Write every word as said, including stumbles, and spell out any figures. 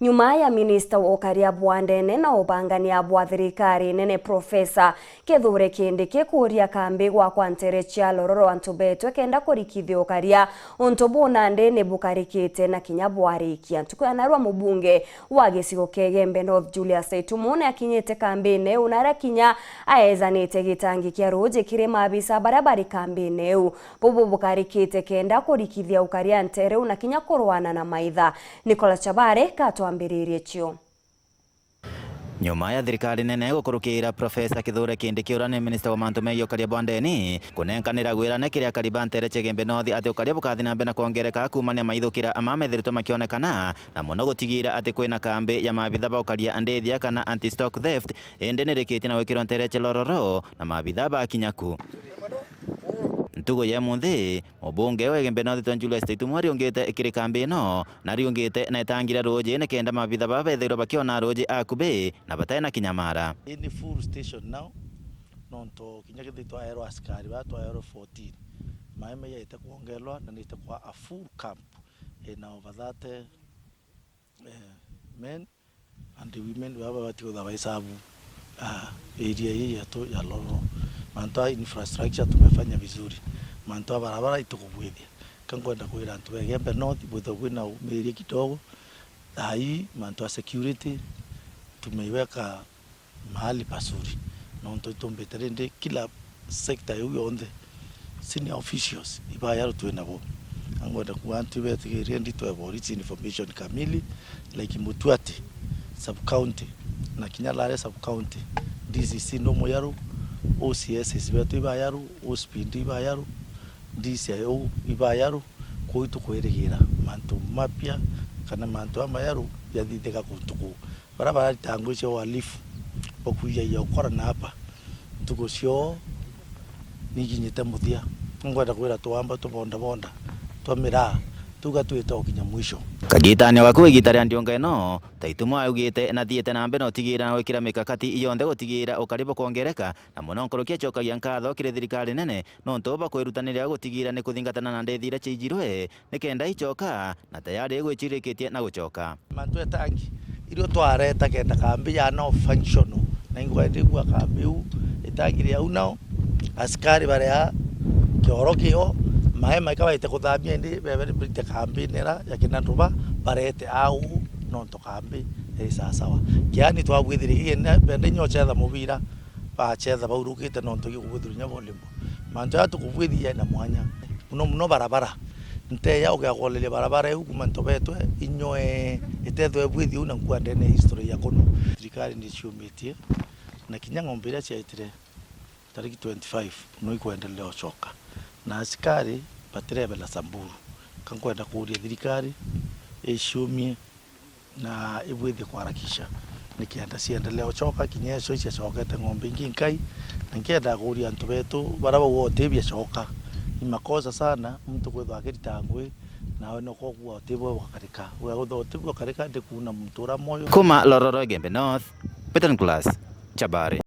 Nyuma ya minista wa ukaria bwa ndene na ubangania bwa thirikari nene, Profesa Kithure Kindiki kuuria kambi gwakwa nteere cia Lororo antu beetwe kenda kurikithia ukaria, untu buu nandi ni bukarikite na kinya bwarikia. Ntuku ya narua, mubunge wa gicigo kia Igembe North, Julius Itumo, ni akinyite kambine iu, na aria kinya aejanite gitangi kia ruuji kiri maabisa baria bari kambine iu. Bubu bukarikite kenda kurikithia ukaria nteere iu na kinya kurwana na maitha. Nicholas Chabare katwambiririe cio. Nyuma ya thirikari nene gukurukira Profesa Kithure Kindiki, uria ni minista wa mantu megie ukaria bwa ndeni, kunenkanira gwirane kiri akari ba nteere cia Igembe North ati ukaria bukathi na mbere na kwongereka kuumania maithukira ama methiritwe makionekana, na mono gutigira ati kwina kambi ya maabitha ba ukaria ndithia kana anti-stock theft, indi nirikitie na gwikirwa nteere cia Lororo na maabitha bakinya ku. Ntuku ya munthi, mubunge wa Igembe North Julius Itumo ariungite kiri kambi ino, na ariungite na itangi ria ruuji nikenda maabitha baa bethirwe bakiona ruuji akubi na batai na kinyamara. Ii ni full station now, nontu kinya kethira twaerwa askari baa twaerwa fourteen, maai majaite kwongerwa na niite kwa a full camp ina over thirty, eh, men and women baba babati kwithirwa baisabu, ah, area hii yetu ya Lororo. Mantu a infrastructure tumefanya vizuri. Mantu a barabara itukubwithia. Ka nkwenda kwira antu ba Igembe North, bwithwe bwina umiiria kidogo. Saa hii mantu a security tumeiweka mahali pazuri. Nontu itumbite rindi kila sector iu yonthe, senior officials ibayaru twinabo. Angwenda kuuga antu ibetigirie nditwe boriti information kamili, like Mutuati sub county, na kinya Lare sub county, D C C no muyaru, O C Ss betu ibayaru, O C P D ibayaru, D C I O ibayaru, kuu itukwirigira mantu mapya kana mantu amayaru jathithika kuntu kuu. Baria bararita ngugi cia uhalifu, bakuijagia ukora na apa, ntuku cioo nikinyite muthia. Ngwenda kwira twamba tubondabonda twa miraa, tuga twite ukinya mwisho. Kagitani gaku igita ria ndiunga ino, Taituma augite na thiite na mbere na utigira na gwikira mikakati yonthe gutigira ukari bukwongereka, na mono nkuruki acokagia nkatho kiri thirikari nene nontu bwa kwirutanira gutigira ni kuthingatana na ndethi iria ciaijirwe nikenda icoka na tayari igwicirikitie na gucoka. Mantu etangi irio twareta kenda kambi ya no functional, na ingwa ndigua kambi iu itangire au nao asikari baria kioro kio maema ikabaite kuthamia indi bebe brite kambi nera ya kina nduba barete au nontu kambi iri sawasawa. Kiani twabwithirie kigenda bende inyo chetha mubira bachetha baurukite nontu gikubwithirwa nya volleyball. Mantu aya tukubwithia na mwanya. Muno muno barabara. Nteya ugeakoleria barabara iu kuma Ntobetwe inyoe itethwe bwithi iu na nkua ndene ya history ya kuno. Thirikari niciumitie na kinya ng'ombe iria ciaitire tariki twenty-five no ikwendelea ucoka. Na asikari batirebela Samburu. Kankwenda kuuria thirikari iciumie na ibwithie kwarakisha nikenda ciendelea ucoka kinya icio iciacokete ng'ombe ingi nkai. Na nkenda kuuria antu betu bara bauga uti biacoka, ni makosa sana muntu kwithwa akirita ngui nawe noko kuga uti bwe bwakarika. Uga utho uti bwakarika ndikuna muntu ura mwoyo. Kuma Lororo Igembe North, Peter Nicholas, Chabari.